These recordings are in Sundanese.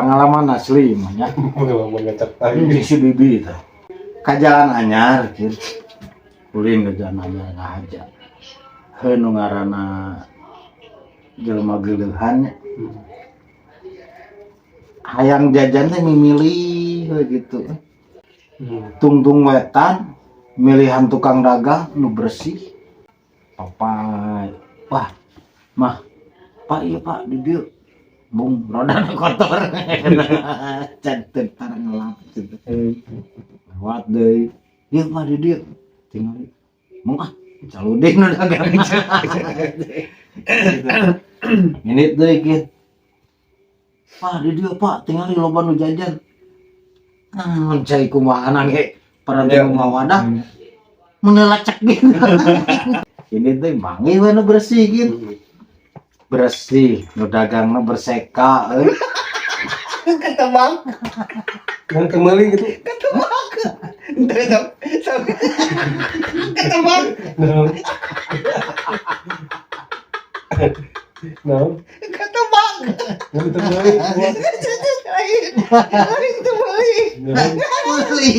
Pengalaman asli mah nya. Pengalaman ngacak tai. Ini si Bibi itu. Ka jalan anyar kieu. Ulin ke jalan anyar ngahaja. Heuh, nu ngaranna jelema geuleuhan nya. Hayang jajan teh mimilih we gitu. Tungtung wetan milihan tukang dagang nu bersih. Papai. Wah, mah, Pak, iya Pak, di dieu. Bung, rodana kotor. Can teu tara ngelap gitu. Lewat deui. Ieu Pak, di dieu. Tinggal. Mung ah, caludin nu dagang. Ini deui kieu. Pak, di dieu Pak, tinggal loba nu jajan. Naon cai kumaha ge paranti mawadah menelacak gitu. Ini teh manggih we nu bersih gitu. Bersih, nu dagangna berseka euy. Ketebak. Yang kembali gitu. Ketebak. Ketebak. Nah. Nah, Ketebak. yang kembali. Lain. Lain teu meuli. Nah, Meuli.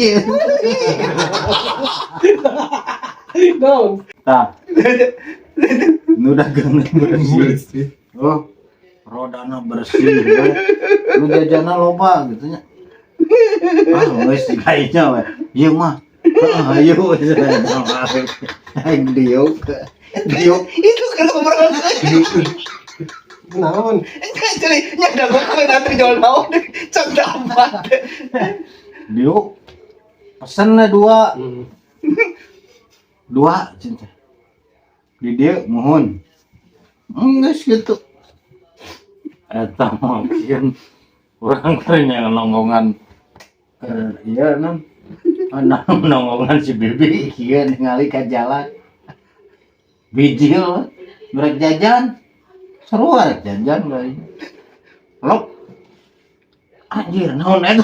naon? Tah, nu dagangna bersih. Oh, rodana bersih we. Nu jajanna loba gitu nya. Ah, geus kayaknya we. Ieu mah. Ah, ayo aing diuk. Diuk. Itu kalau ngobrol. Naon? Jadi nya dagang kowe nanti jual naon. Cek dapat. Diuk. Pesenna dua, dua cinta. Di dieu mohon. Geus gitu. Eta mungkin urang teh nya nonggongan keur ieu non. Nonggongan si Bibi kieu ningali ka jalan. Bijil rek jajan. Seru rek jajan kayaknya. Lop. Anjir, naon eta?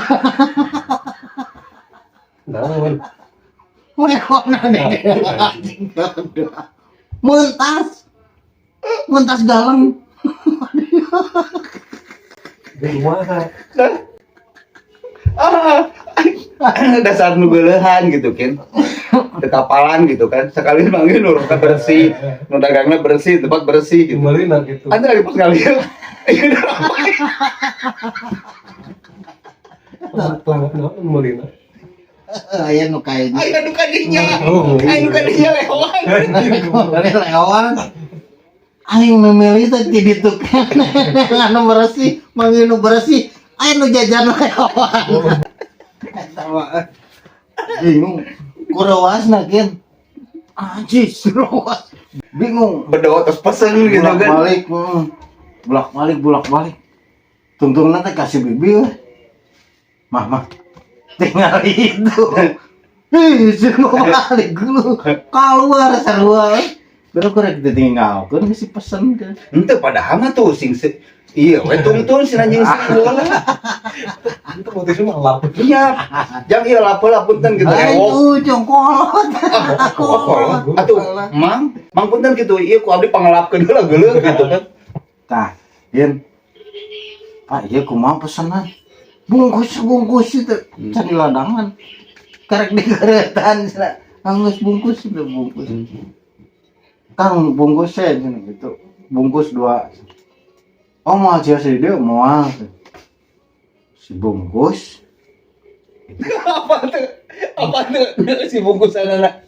Naon? Mekona nih. Mentas. Mentas galang. Kumaha? Ah, dasar nu geuleuhan gitu kan. Teu kapalan gitu kan. Sekali manggil nu roda bersih, nu dagangna bersih, tempat bersih gitu. Kembali nah gitu. Anda lagi pas ngalieu. Iya, apa? Pelanggan naon meulina? Aya nu kayaknya. Ayo nu kadinya. Oh, Ayo nu kadinya lewat. Lewan. Aing memilih teh ti ditu anu bersih, manggil nu bersih, aing nu jajan lewan. Eta mah bingung. Kurewasna kin. Anjir, rewas. Bingung. Bedot terus pesen gitu Bolak kan. balik, Bolak balik, bolak balik. Tungtung nanti kasih bibi we. Mah, mah. Tinggal itu. Ih, semua balik dulu. Keluar sarua. Baru kurang ditinggalkeun si pesen ke. Henteu, padahal mah tuh sing iya we tungtun si anjing sing bola. Itu motifnya mah lap. Iya. Jang ieu lapel lah punten gitu Aing ewok. ujung kolot. Oh, kolot. Atuh, Mang, Mang punten gitu. Ieu ku abdi pangelapkeun heula geuleuh gitu kan. Tah, Yin. Pak, ieu kumaha pesenan? Bungkus bungkus itu can di ladangan. Karek dikeretan cenah. Anggeus bungkus itu bungkus. Kang, bungkus saya cenah gitu. Bungkus dua. Oh, mau sia si dia moal. Si bungkus. Apa tuh? Apa tuh si bungkusan anak?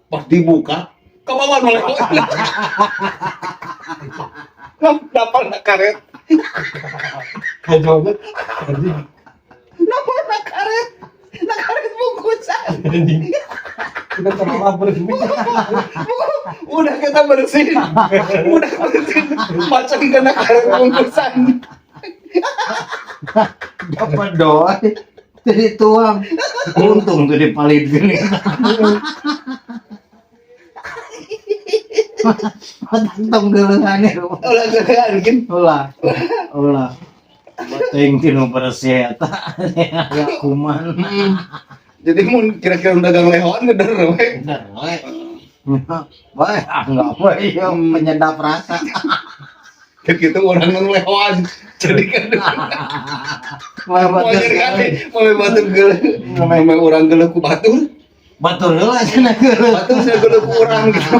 Pas dibuka, ke bawah noleh. Napal na karet. Kacau banget. Anjing. Napal na karet. Na karet bungkusan. Anjing. Kita sama lapar ini. Udah kita bersihin. Udah bersihin. Macam kena karet bungkusan. Dapat doa. Jadi tuang. Untung tuh dipalit gini. Tong geuleuhane. Ulah geuleuhan kin. Ulah. Ulah. Teuing tinu bersih eta. Aya kuman. Jadi mun kira-kira dagang lehoan ngeder we. Bener we. Bae, ah enggak we ieu penyedap rasa. Kayak gitu orang nu lehoan. Jadi kan Mau mau jadi kan mau batur geuleuh. Memang urang geuleuh ku batur. Batur heula cenah geuleuh. Batur saya geuleuh ku urang gitu.